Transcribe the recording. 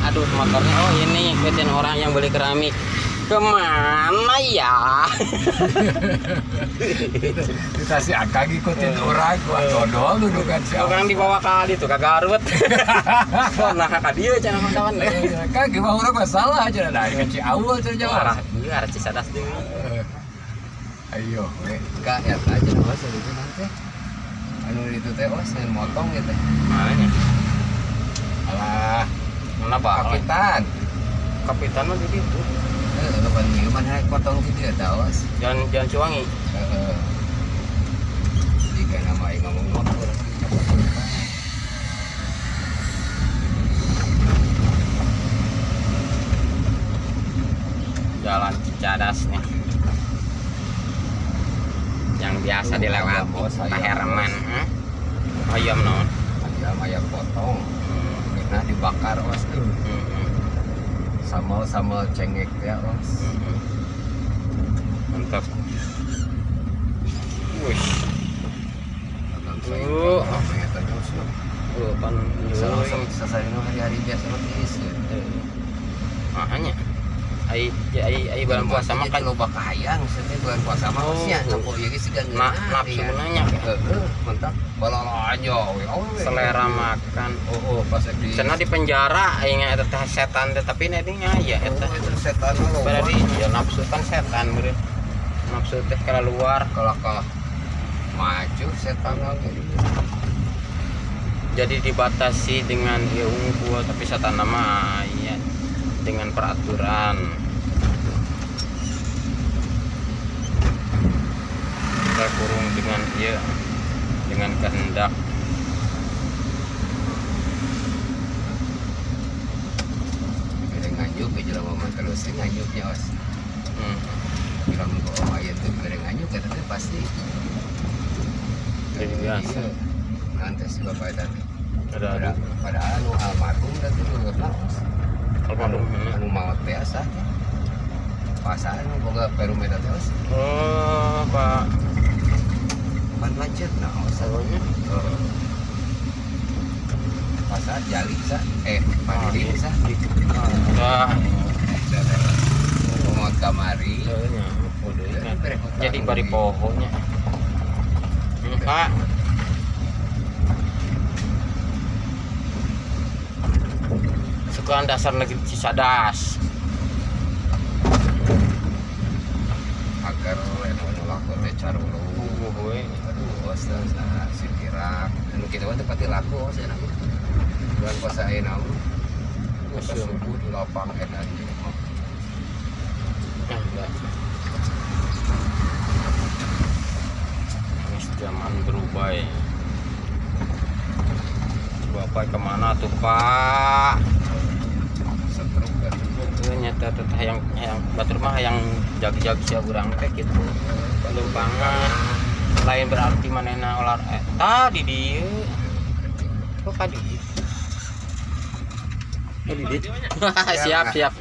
Aduh, motornya. Oh, ini ngikutin orang yang beli keramik. Kemana ya? Kita si Akang ngikutin orang, gua dodol dudukan si Orang dibawa kali tuh ke Garut. Oh, nah ka dieu cenah mah kawan. Kan gimana orang masalah aja dari ke Ciawul cenah jauh. Arah ieu arah Cicadas deui. Ayo, we. Kak, ya aja bos itu nanti. Anu itu teh os yang motong gitu. Mana? Alah, Mana Pak? kapitan. Kapitan mah di ditu. Eh, kapan ieu mana rek potong gitu ya tah os. Jalan Jalan Ciwangi. Heeh. Jika nama aing ngomong motor. Jalan Cicadas nih. Yang biasa Tuh, dilewati ayam, bos, Pak ayam, Herman. bos. Hmm? Ayam naon? Ayam ayam potong. Nah dibakar os. Sambal sambal cengek ya os. Mantap. Wih, Abang Tuh. saya rame eta os. Pan Salah sasarina hari-hari biasa mah tiis ya. Makanya ai ai ai bulan puasa mah kan loba kahayang cenah bulan puasa mah Oh. osnya nempo ieu ge siga na, nafsu nanya Heeh, mantap. Balala aja we. Oh, we. selera makan. Oh, oh, pas di Cenah di penjara aing eta teh setan teh tapi ini aya eta. Oh, itu setan mah loba. Berarti ya nafsu kan setan meureun. Nafsu teh keluar Kalakah maju setan lagi. Jadi dibatasi dengan ya unggul tapi setan nama iya dengan peraturan. Kita kurung dengan iya dengan kehendak. Bere nganjuk ke jelema mah terus we nganjuknya os. Bilang ke om aya teh bere nganjuk eta teh pasti. Jadi biasa. Iya. Nanti si bapak eta teh. Ada Pada ada pada anu almarhum da teh luhurna os. Almarhum. Anu maot biasa teh. Pasar anu boga perum eta teh os. Oh, Pak. Pan lanceuk nah os. Salonnya. Heeh. Pasar jali sa padidin sa. Udah. Maot kamari. Soalnya, jadi bari pohonnya. Pak. Sekolah Dasar Negeri Cicadas. Agar anu laku teh carulu. We. Aduh, os nah, si pirak. Anu kitu mah teu pati laku os enak mah. Bulan puasa ayeuna mah. Puasa subuh di lapang edan jeung mah. Ah, enggak. Ini zaman berubah ya. Bapak kemana tuh Pak? Setruk kan. Itu nyata teh hayang hayang batur mah hayang jag-jag sia urang teh gitu. Lumpangan. Lain berarti manehna olah tadi dieu. Kok ka dieu? Oh, di dieu. Siap, siap.